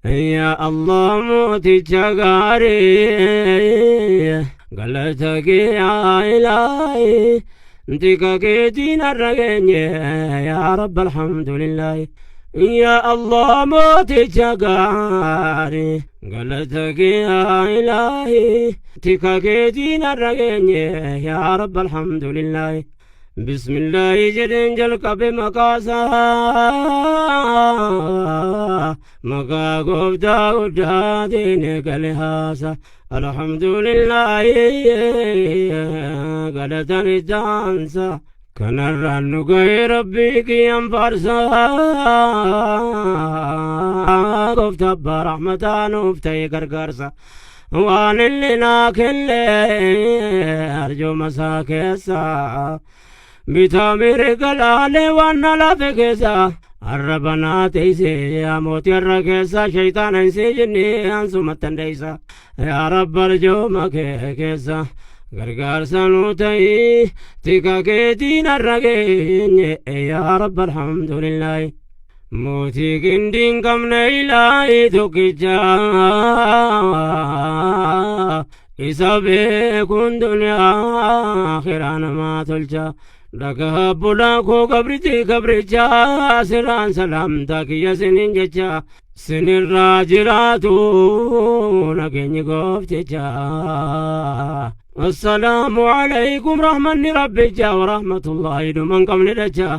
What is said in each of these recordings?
Yaa Allah mooticha gaarii, galata kee yaa ilaahi, tika keetiin har'a geenye, yaa Rabbi alhamdulillaahi. Yaa Allah mooticha gaarii, galata kee yaa ilaahi, tika keetiin har'a geenye, yaa Rabbi alhamdulillaahi. Bismillaahi jedheen jalqabe maqaasaa, maqaa gooftaa guddaatiin eegale haasa. Alhamdulillaahi galatan ittaansa, kanarraan nu ga'e Rabbii kiyyan faarsa. Gooftaa abbaa rahmataa nuuf ta'e gargaarsa, waan inni naa kenne arjooma isaa keessa bitaa mirga laalee waan na lafe keessa arraba naa teeyse. Yaa mootii har'a keessa shayxaana hin seejinne ansumatti dandeeysa. Yaa Rabba arjooma kee keessa gargaarsa nuu ta'ii, tika keetiin har'a geenye, yaa Rabba alhamdulillaahi. Mootii qindiin qabne ilaahii tokkicha, isa beekuun duniyaa akhiraa namaa tolcha. Dhagaa bulaa koo gabrichi gabricha siraan salaamtaa kiyya sinin jecha, sinirraa jiraatu nageenyi goofticha. Assalaamu alaykum rahmanni rabbicha wa rahmatullahi dhuman qabne dacha.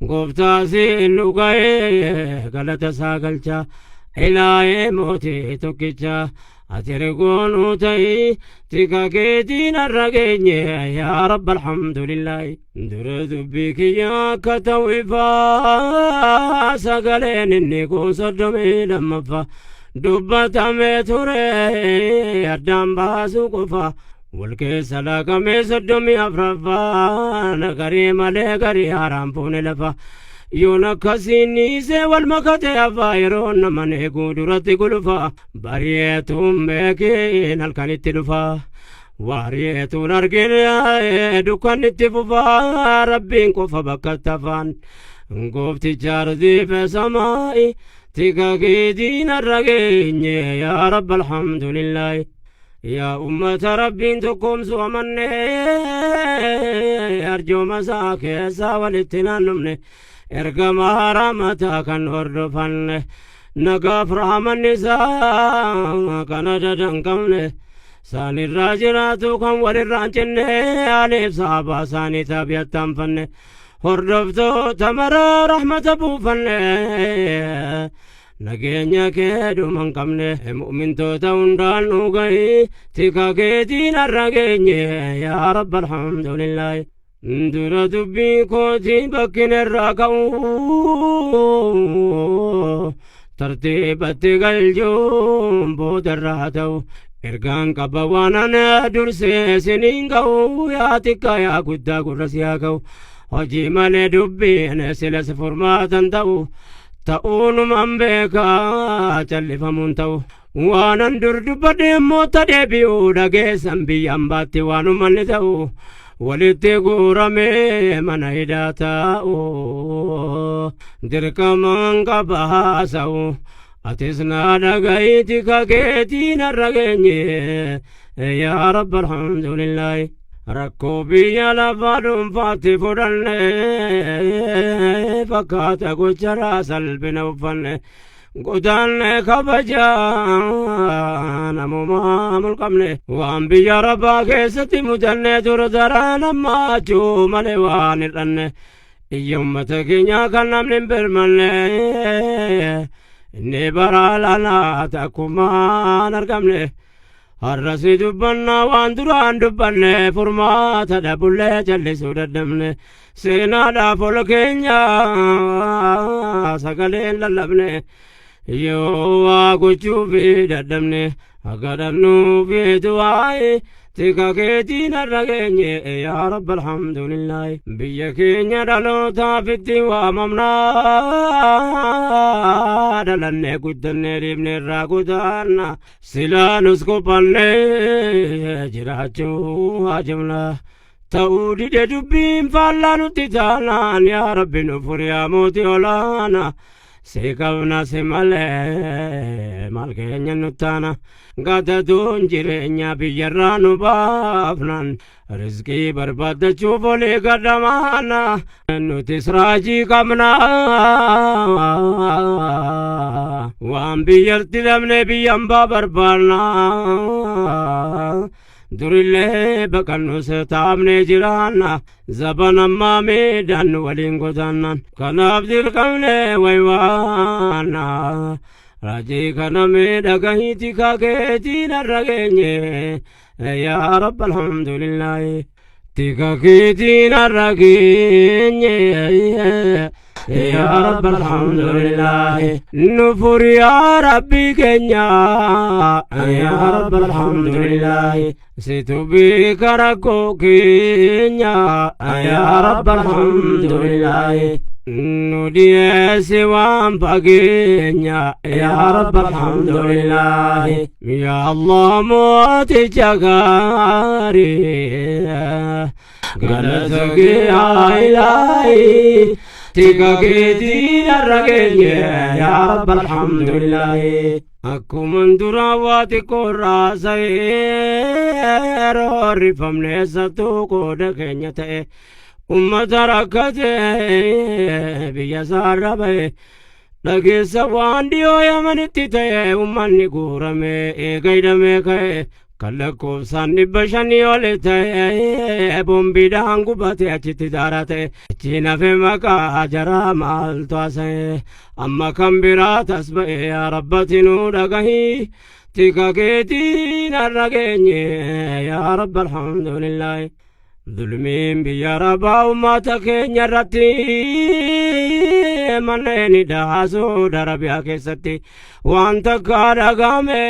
Gooftaa siin nu ga'ee galata isaa galcha. Ilaahee mootii tokkicha, ati rigoonuu ta'ii, tika keetiin har'a geenye, yaa Rabba alhamdulillaahi. Dura dubbii kiyya akka ta'u ifaa, sagaleen inni kun 32ffaa dubbatamee ture addaan baasuu qofa. Wal keessa laaqamee 34ffaa garii malee garii haaraan fuune lafa. Yoon akkasiin dhiisee wal makate hafaa, yeroo naman eeguu duratti gulufa. Bari'eetuun beekiin halkanitti dhufa. Waari'eetuun argine dukkannitti fufa. Rabbiin qofa bakka tafaan. Goofticha ardiife samaa'i, tika keetiin har'a geenye, yaa Rabba alhamdulillaahi. Yaa ummata Rabbiin tokkoomsu amanne, arjooma isaa keessaa walitti naannofne, ergamaa rahmataa kan hordofanne, nagaaf rahmanni isaa kan adada hin qabne saanirraa jiraatu, kan walirraa hin cinne, aliif sahabaa isaanii tabi'attaanfanne, hordoftoota maraa rahmata buufanne, nageenya kee dhuma hin qabne mu'mintoota hundaan nu gahi, tika keetiin har'a geenye, yaa Rabba alhamdulillaahi. Dura dubbii kootii bakkin irraa ka'u tartiibatti galchuun boodarraa ta'u, ergaan qaba waan ana dursee siniin ga'u. Yaa xiqqaa yaa guddaa gurra si haa ga'u, hojii malee dubbiin silas furmaatan ta'u ta'uunuman beekaa callifamuun ta'u. Waanan dur dubbadhe immoo ta deebi'uu dhageessan, biyya ambaatti waanumanni ta'u walitti guuramee mana hidhaa taa'u dirqamaan qaba haasa'u. Atis naa dhaga'iiti kakeetiin har'a geenye, yaa Rabba alhamdulillaahi. Rakkoo biyya lafaa dhuunfaatti fudhanne fakkaata, gocharaa salphina uffanne, godaanne kabajaa namumaa mulqabne. Waan biyya rabbaa keessatti mudanne ture daraan hammaachuu malee waan hir'anne, iyya ummata keenyaa kan namni hin birmanne, inni bara lanaa takkumaan argamne. Har'asi dubbannaa waan duraan dubbanne, furmaata dhabullee callisuu dadhabne, seenaadhaaf ol keenya sagaleen lallabne. Yoo waa gochuufi dadhabne akka dhabnuufi du'aayi, tika keetiin har'a geenye, yaa Rabba alhamdulillaahi. Biyya keenya dhalootaaf itti waamamnaa, dhalannee guddannee dhiibne irraa godaanna, silaa nus qophannee jiraachuu haajamna. Ta'uu dide dubbiin faallaa nutti taanaan, yaa Rabbi nu furi, yaa mootii olaanaa. Si qabna si malee maal keenya nuttaana gadatuun jireenya biyyarraa nu baafnan rizqii barbaaddachuuf olii gadamaana nutis raajii qabna waan biyyatti dhabne biyyan baa barbaanna durillee baqannus taabnee jiraanna zaban ammaa miidhaan nu waliin godaannan kanaaf dirqamne waywaanna raajii kana miidhagahiiti kakeetiin har'a geenye yaa rabba alhamdulillaahi tika keetiin har'a geenye yaa rabba alhamdulillaahi nu furi yaa rabbi keenya yaa rabba alhamdulillaahi situ beeka rakkoo keenya yaa rabba alhamdulillaahi nu dhiyeessi waan fageenya yaa rabba alhamdulillaahi yaa allah mooticha gaarii galata kee haa ilaahi tika keetiin har'a geenye yaa rabba alhamdulillaahi akkuman duraa waa xiqqoo irraa sa'ee roorrifamne eessattuu qooda keenya ta'e ummata rakkate biyya isaarra ba'e dhageessa waan dhiyoo Yamanitti ta'e ummanni guurame eega hidhamee ka'e kan lakkoofsaan 500 ol ta'e boombiidhaan gubate achitti daaraa ta'e achiin hafe maqaa jaraa maaltu haasa'e amma kan biraa tas ba'e yaa rabbati nuu dhagahii tika keetiin har'a geenye yaa rabba alhamdulillaahi Zulmiin biyya rabaa uummata keenya irratti manneen hidhaa Saudi Arabiyaa keessatti waan takka dhagahame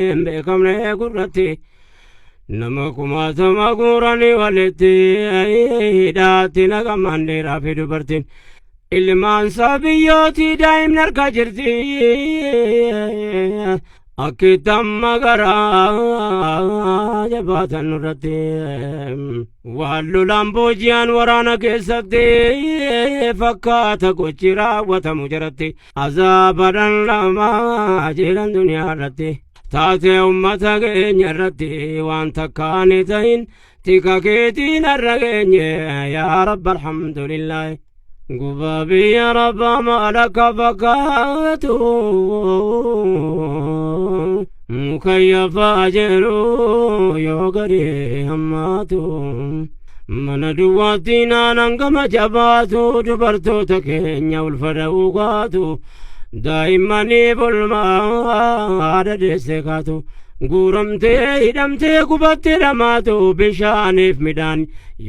hin beekamne gurratti nama kumaatama guuranii walitti hidhaatti naqaman dhiiraa fi dubartiin ilmaan sabiyyootii daa'imni harka jirti akkitti amma garaa jabaatan nurratti waan lolaan booji'an waraana keessatti fakkaata gochi raawwatamu jaratti azaaba dhandhamaa jiran duniyaa irratti taatee ummata keenya irratti waan takkaan ta'in tika keetiin har'a geenye yaa rabba alhamdulillaahi gubaa biyya rabbaa maal akka fakkaatu mukayyafaa jiru yoo gadi hammaatu mana duwwaatti naanan gama jabaatu dubartoota keenya ulfa da'uu kaatu daa'immaniif olmaa deessee kaatu guuramtee hidhamtee gubattee dhamaatu bishaaniif midhaan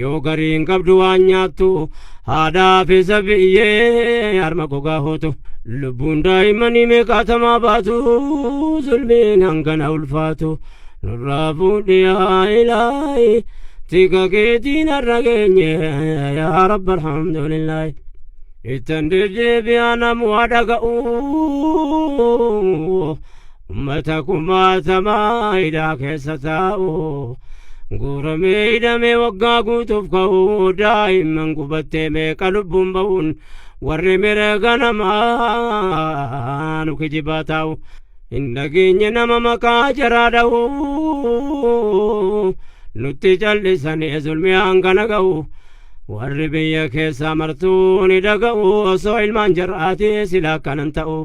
yoo gariin qabdu waan nyaattu haadhaaf isa biyyee harma gogaa hootu lubbuun daa'immanii meeqaatamaa baatu zulmiin hangana ulfaatu nurraa fuudhi yaa ilaahi tika keetiin har'a geenye yaa rabba alhamdulillaahi ittan deddeebi'aa namu dhaga'u ummata kumaatamaa hidhaa keessa taa'u guuramee hidhamee waggaa guutuuf ka'u daa'imman gubattee meeqa lubbuun ba'uun warri mirga namaa nu kijibaa taa'u hin dhageenye nama maqaa jaraa dha'u nutti callisanii zulmii hangana ga'u warri biyya keessaa martuu ni dhaga'u osoo ilmaan jar'aati silaa kanan ta'u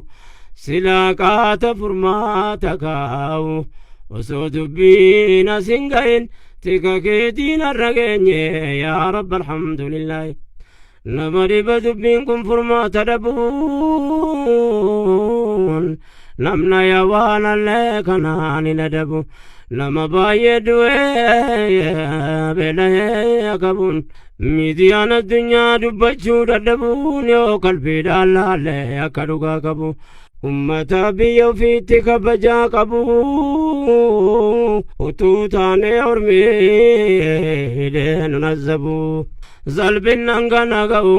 silaa qaata furmaata kaa'u osoo dubbiin as hin ga'in tika keetiin har'a geenye yaa rabba alhamdulillaahi nama dhiba dubbiin kun furmaata dhabuun namna yaa waan allee kanaan hin adabu nama baay'ee du'ee beela'ee qabuun miidiyaan addunyaa dubbachuu dadhabuun yoo qalbiidhaan laallee akka dhugaa qabu ummata biyya ofiitti kabajaa qabu utuu taanee ormii hidhee nu nazzabu salphinnan kana ga'u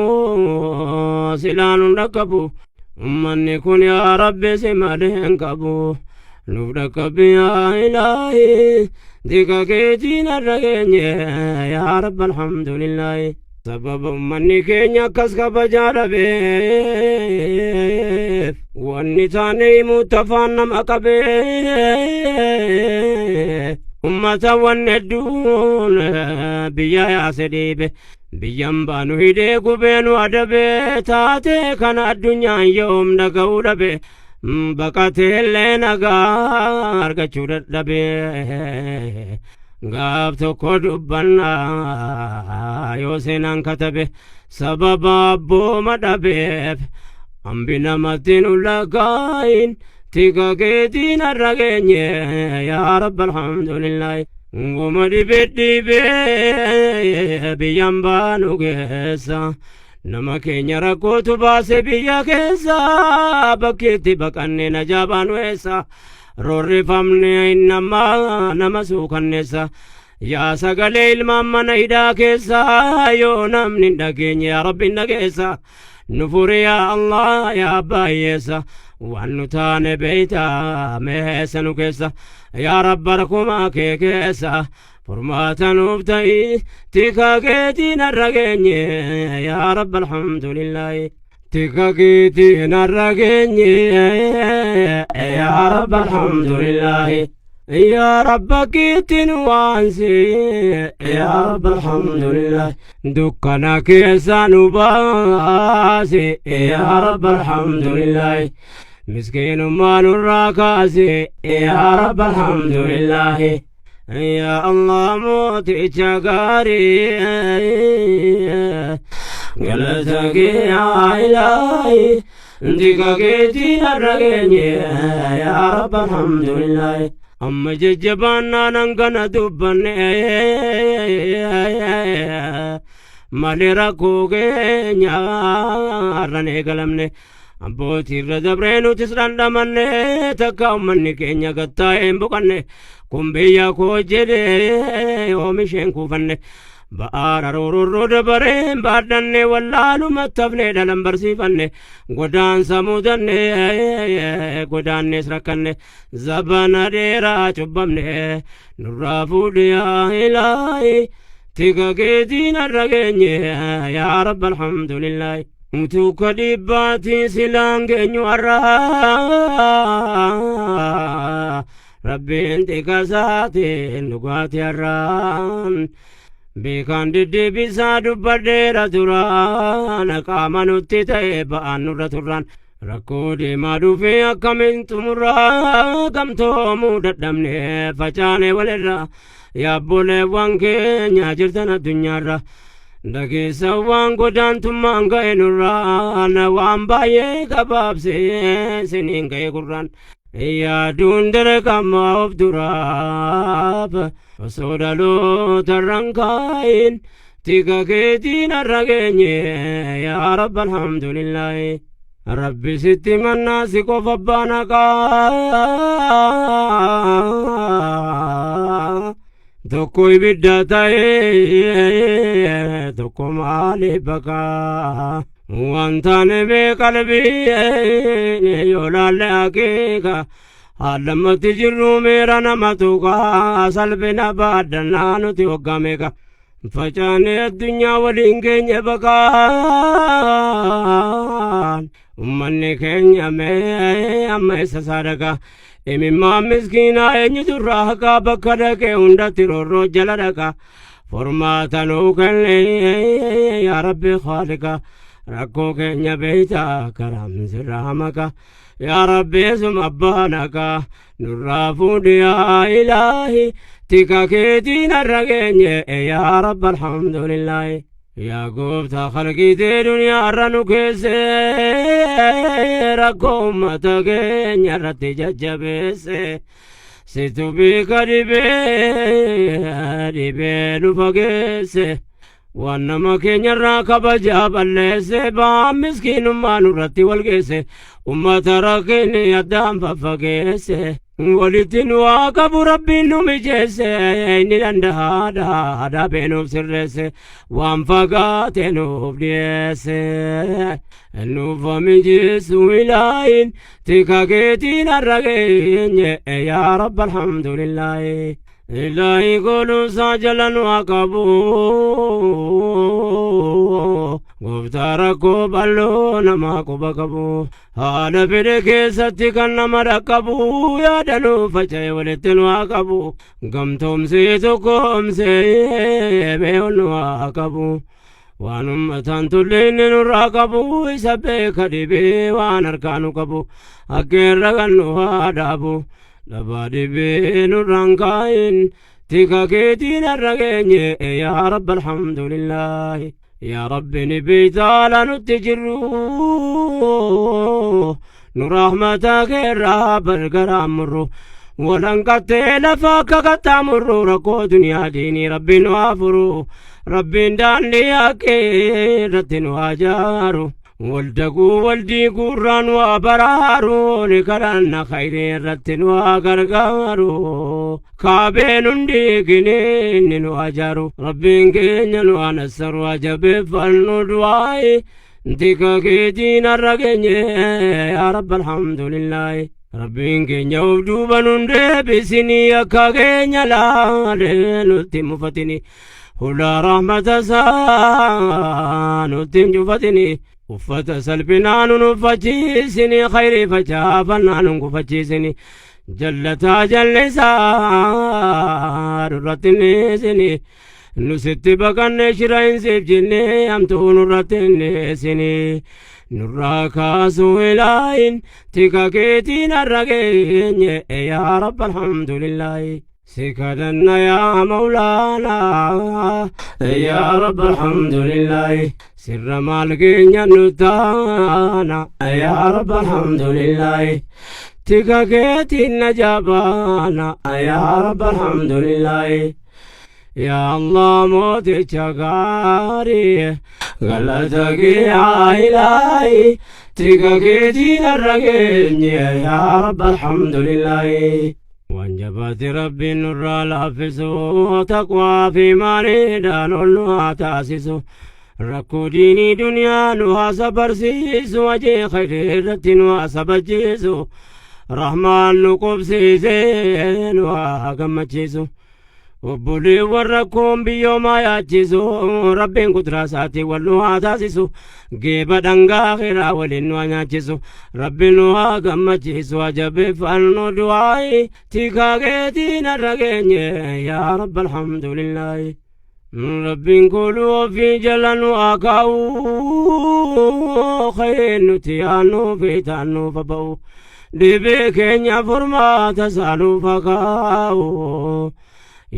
silaa nun dhaqqabu ummanni kun yaa rabbi si malee hin qabu nuuf dhaqqabi yaa ilaahi tika keetiin har'a geenye yaa rabba alhamdulillaahi sababa ummanni keenya akkas kabajaa dhabee. Wanni taane himuutti afaan nama qabee, ummata wanni hedduun biyya yaase dhiibe, biyyan baanu hidhee gubeenu adabee, taatee kana addunyaan yoom dhaga'uu dhabe, baqateellee nagaa argachuu dadhabe. Gaaf tokko dubbannaa yoo seenaan katabe, sababa abbooma dhabeef hambi namatti nu lakkaa'in, tika keetiin har'a geenye, yaa rabba alhamdulillaahi. Guma dhibee dhibee biyyan baanu keessa nama keenya rakkootu baase biyya keessa, bakkeetti baqanne najaa baanu eessa, roorrifamne nama nama suukanneessa. Yaa sagalee ilmaan mana hidhaa keessa, yoo namni hin dhageenye, yaa rabbi hin dhageessa, nu furi yaa Allah, yaa abbaa hiyyeessa. Waan nu taane beeyta, meessa nu keessa, yaa rabba rakkumaa kee keessa furmaata nuuf ta'i, tika keetiin har'a geenye, yaa rabba alhamdulillaahi. Tika keetiin har'a geenye, yaa rabba alhamdulillaahi. Yaa rabba keetiin waansi, yaa rabba alhamdulillah, dukkana keessa nu baasi, yaa rabba alhamdulillah, miskiinummaa nurraa kaasi, yaa rabba alhamdulillah. Yaa Allah mooticha gaarii, galata kee yaa ilaahi, tika keetiin har'a geenye, yaa rabba alhamdulillah. Amma jajjabaannaan kana dubbanne malee rakkoo keenya har'an eegalamne, abbootiirra dabree nutis dhandhamanne, takka ummanni keenya gattaa'ee hin boqanne, kun biyya koo jedhee oomisheen kuufanne, ba'aara roororroo dabareen baadhanne, wallaalumatti hafne, dhalan barsiifanne, godaansa mudanne, godaannees rakkanne, zabana dheeraa cubbamne, nurraa fuudhi yaa ilaahi, tika keetiin har'a geenye, yaa rabba alhamdulillaahi. Utuu ka dhiibbaatiin silaan geenyu har'a, rabbiin tika isaatiin dhugaatii har'aan beekaan deddeebisaa dubbadheera turaan, qaama nutti ta'e ba'aan nurra turraan, rakkoo deemaa dhufee akkamiin xumurraa, gamtoomuu dadhabne facaane walirra. Yaabboleewwan keenya jirtan addunyaarra, dhageessa waan godaantummaan ga'e nurraan, waan baay'ee gabaabsee siniin ga'e gurraan, yaaduun dirqama of duraaf, osoo dhaloota irraan kaayin, tika keetiin har'a geenye, yaa rabba alhamdulillaahi. Rabbi sitti mannaa, si qofa abbaan haqaa, tokko ibidda ta'ee tokko maaliif baqaa, waan taane mee qalbii yoo laalle akeeka, haallammatti jirru meera nama tuqaa, salphina baadhannaa nuti hoggaa meeqa facaane addunyaa waliin keenya baqaan, ummanni keenya mee amma isa sadaqa, imimmaan miskiinaa eenyutu irraa haqaa, bakka dhaqee hundatti roorroo jala dhaqa, furmaata nuu kenne yaa rabbi khaaliqa, rakkoo keenya beeyta, karaam sirraa maqa, yaa rabbi suma abbaan haqaa, nurraa fuudhi yaa ilaahi, tika keetiin har'a geenye, yaa rabba alhamdulillaahi. Yaa gooftaa khalqiitee duniyaa irra nu keesse, rakkoo ummata keenya irratti jajjabeesse, situ beeka dhibee dhibee nu fageesse, waan nama keenyarraa kabajaa balleesse, ba'aan miskiinummaa nurratti wal geesse, ummata rakkinni addaan faffageesse, walitti nu haa qabu rabbiin nu mijeesse, inni danda'aadha dhaabee nuuf sirreesse, waan fagaate nuuf dhiyeesse, nuuf mijeessu ilaahin, tika keetiin har'a geenye, yaa rabba alhamdulillaahi. Ilaahi goolumsaa jala nu haa qabu. Gooftaa rakkoo bal'oo namaa quba qabu. Haala fedhe keessatti kan nama dhaqqabu yaada nu faca'e walitti nu haa qabu. Gamtoomsee tokkoomsee mee ol nu haa qabu. Waan ummataan tulle inni nurraa qabu isa beeka dhibee waan harkaa nu qabu. Akka irra kan nu haa dhaabu. Dhabaa dhibee nurraan kaayin tika keetiin har'a geenye yaa Rabbi alhamdulillaahi. Yaa Rabbi ni beeytaala nutti jirru nu rahmata keerraa balgaraan murru. Walanqattee lafa akka qaxxaamurru rakkoo duniyaa diinii Rabbiin nu haa furu. Rabbiin daandii haqqee irratti nu haa jaaru. Waldaguu waldii guurraa nu haa baraaru. Ni kadhanna khayrii irratti nu haa gargaaru. Kaabeen hundi ginee inni nu haa jaaru. Rabbiin keenya nu haa nassaru haa jabeeffannu du'aayi. Tika keetiin har'a geenye yaa Rabbi alhamdulillaahi. Rabbiin keenya of duuba nun deebisinii akka keenya laalee nutti hin mufatini. Hulaa rahmata isaa nutti hin cufatini. Uffata salphinaa nun uffachiisini khayrii facaafannaa nun gufachiisini. Jallataa jallisaa nurratti hin dhiisini. Nu sitti baqanne shira hin siif jenne hamtuu nurratti hin dhiisini. Nurraa kaasuu ilaahin tika keetiin har'a geenye yaa Rabbi alhamdulillaahi. Si kadhanna yaa Mawlaanaa yaa Rabbi alhamdulillaahi. Sirra maal keenya nu taana yaa Rabbi alhamdulillaahi. Tika keetiin na jabaana yaa Rabbi alhamdulillaahi. Yaa Allah mooticha gaarii galata kee haa ilaahi tika keetiin har'a geenye yaa Rabbi alhamdulillaahi. Waan jabaate Rabbiin nurraa laaffisu taqwaa fi maaliidhaan ol nu haa taasisu. Rakkoo diinii duniyaa nu haa sabarsiisu hojii khayrii irratti nu haa sabachiisu. Rahmaan nu qubsiisee nu haa gammachiisu. Obboleewwan rakkoon biyyoomaa yaachisu Rabbiin kuduraa isaatiin wal nu haa taasisu. Geeba dhangaa akiraa waliin nu haa nyaachisu. Rabbi nu haa gammachiisu haa jabeeffannu du'aayi. Tikaa keetiin har'a geenye yaa Rabbi alhamdulillaahi. Rabbiin kooluu ofii jala nu haa kaa'u. Khayeen nuti yaannuu fi taannuuf haa ba'u. Dhibee keenya furmaata isaa nuuf haa kaa'u.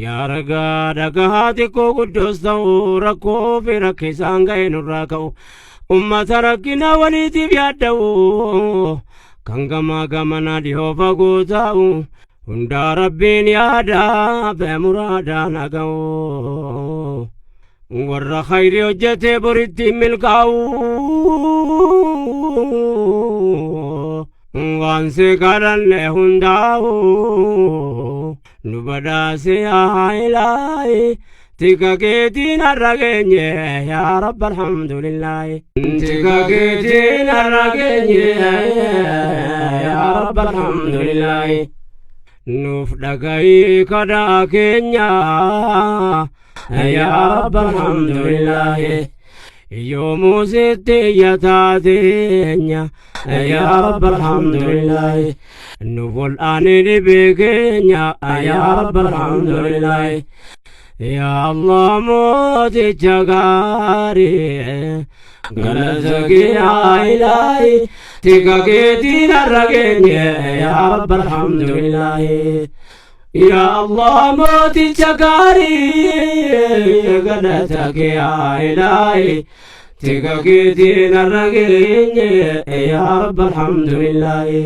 Yaa ragaa dhagahaa xiqqoo guddoos ta'u rakkoo fi rakkisaan ga'e nurraa ka'u. Ummata rakkina waliitiif yaadda'u. Kan gamaa gamanaa dhihoo fagoo taa'u. Hundaa Rabbiin yaadaa fi muraadaan haa ga'u. Warra khayrii hojjetee boritti milkaa'u. Waan si kadhanne hundaa'u. Nu badhaase yaa ilaahi. Tika keetiin har'a geenye yaa Rabbi alhamdulillaahi. Tika keetiin har'a geenye yaa Rabbi alhamdulillaahi. Nuuf dhagahi kadhaa keenya yaa Rabbi alhamdulillaahi. Yoomuu sitti iyyataa teenya yaa Rabbi alhamdulillaahi. Nuuf ol aanee dhibee keenya yaa Rabbi alhamdulillaahi. Yaa Allah mooticha gaarii galata kee haa ilaahi tika keetiin har'a geenye yaa Rabbi alhamdulillaahi. Yaa Allah mooticha gaarii galata kee haa ilaahi tika keetiin har'a geenye yaa Rabbi alhamdulillaahi.